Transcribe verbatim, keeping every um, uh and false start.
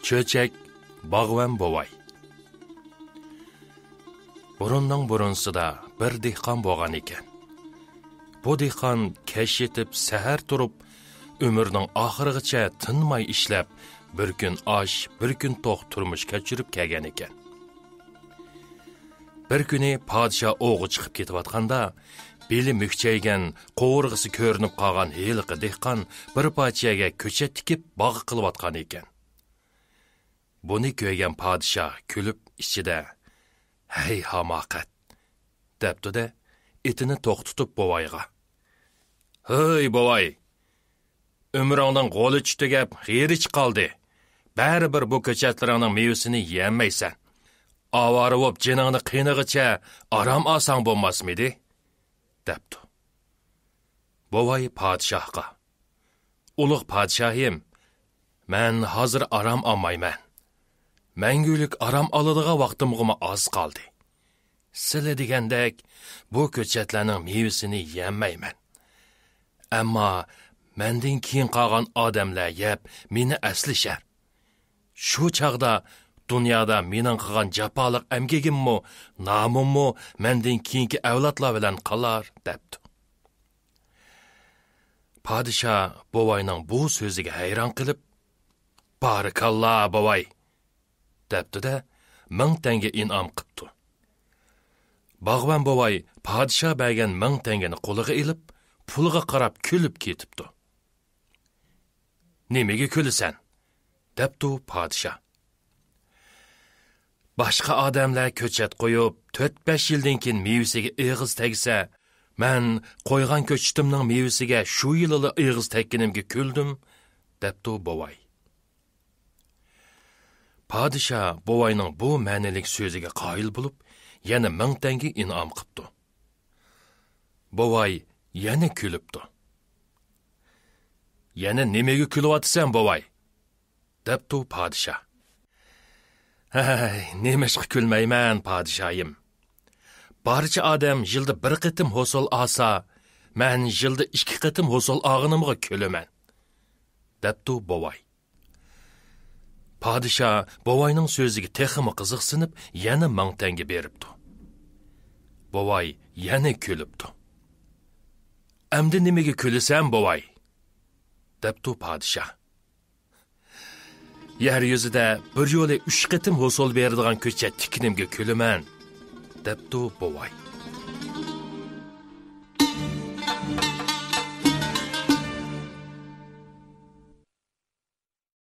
چۆچەك باغۋەن بوۋاي. بۇرۇننىڭ بۇرۇنسىدا بىر دېھقان بولغان ئىكەن. بۇ دېھقان كەچ يېتىپ، سەھەر تۇرۇپ، ئۆمرىنىڭ ئاخىرىغىچە تىنماي ئىشلەپ، بىر كۈن ئاچ، بىر كۈن توق تۇرمۇش كەچۈرۈپ كەلگەن ئىكەن. بىر كۈنى پادىشاھ ئوۋغا چىقىپ كېتىۋاتقاندا، بېلى مۈكچەيگەن، قوۋۇرغىسى كۆرۈنۈپ قالغان ھېلىقى دېھقان بىر پارچە يەرگە كۆچەت تىكىپ، باغ قىلىۋاتقان ئىكەن. بۇنى كۆرگەن پادىشاھ كۈلۈپ ئىچىدە، «ھەي، ھاماقەت!» دەپتۇ-دە، ئېتىنى توختىتىپ بوۋايغا، «ھەي، بوۋاي! ئۆمرۈڭنىڭ غولىچى تۈگەپ، غېرىچى قالدى. بەرىبىر بۇ كۆچەتلىرىڭنىڭ مېۋىسىنى يېيەلمەيسەن. ئاۋارە بولۇپ جېنىڭنى قىينىغىچە ئارام ئالساڭ بولماسمىدى؟» دەپتۇ. بوۋاي پادىشاھقا، «ئۇلۇغ پادىشاھىم، مەن ھازىر ئارام ئالمايمەن. مەڭگۈلۈك ئارام ئالىدىغان ۋاقتىمغىمۇ ئاز قالدى. سىلە دېگەندەك بۇ كۆچەتلەرنىڭ مېۋىسىنى يېيەلمەيمەن. ئەمما مەندىن كېيىن قالغان ئادەملەر يەپ، مېنى ئەسلىشەر. شۇ چاغدا دۇنيادا مېنىڭ قىلغان جاپالىق ئەمگىكىممۇ، نامىممۇ مەندىن كېيىنكى ئەۋلادلار بىلەن قالار» دەپتۇ. پادىشاھ بوۋاينىڭ بۇ سۆزىگە ھەيران قېلىپ، «بارىكاللا، بوۋاي!» دەپتۇ-دە، مىڭ تەڭگە ئىنئام قىپتۇ. باغۋەن بوۋاي پادىشاھ بەرگەن مىڭ تەڭگىنى قولىغا ئېلىپ، پۇلىغا قاراپ كۈلۈپ كېتىپتۇ. «نېمىگە كۈلىسەن؟» دەپتۇ پادىشاھ. «باشقا ئادەملەر كۆچەت قويۇپ، تۆت-بەش يىلدىن كېيىن مېۋىسىگە ئېغىز تەگسە، مەن قويغان كۆچىتىمنىڭ مېۋىسىگە شۇ يىلىلا ئېغىز تەگكىنىمگە كۈلدۈم» دەپتۇ بوۋاي. پادىشاھ بوۋاينىڭ بۇ مەنىلىك سۆزىگە قايىل بولۇپ، يەنە مىڭ تەڭگە ئىنئام قىپتۇ. بوۋاي يەنە كۈلۈپتۇ. «يەنە نېمىگە كۈلۈۋاتىسەن، بوۋاي؟» دەپتۇ پادىشاھ. «ھەي، نېمىشقا كۈلمەيمەن، پادىشاھىم؟ بارچە ئادەم يىلدا بىر قېتىم ھوسۇل ئالسا، مەن يىلدا ئىككى قېتىم ھوسۇل ئالغىنىمغا كۈلىمەن» دەپتۇ بوۋاي. پادىشاھ بوۋاينىڭ سۆزىگە تېخىمۇ قىزىقسىنىپ، يەنە مىڭ تەڭگە بېرىپتۇ. بوۋاي يەنە كۈلۈپتۇ. «ئەمدى نېمىگە كۈلىسەن، بوۋاي؟» دەپتۇ پادىشاھ. «يەر يۈزىدە بىر يولى ئۈچ قېتىم ھوسۇل بېرىدىغان كۆچەت تىككىنىمگە كۈلىمەن» دەپتۇ بوۋاي.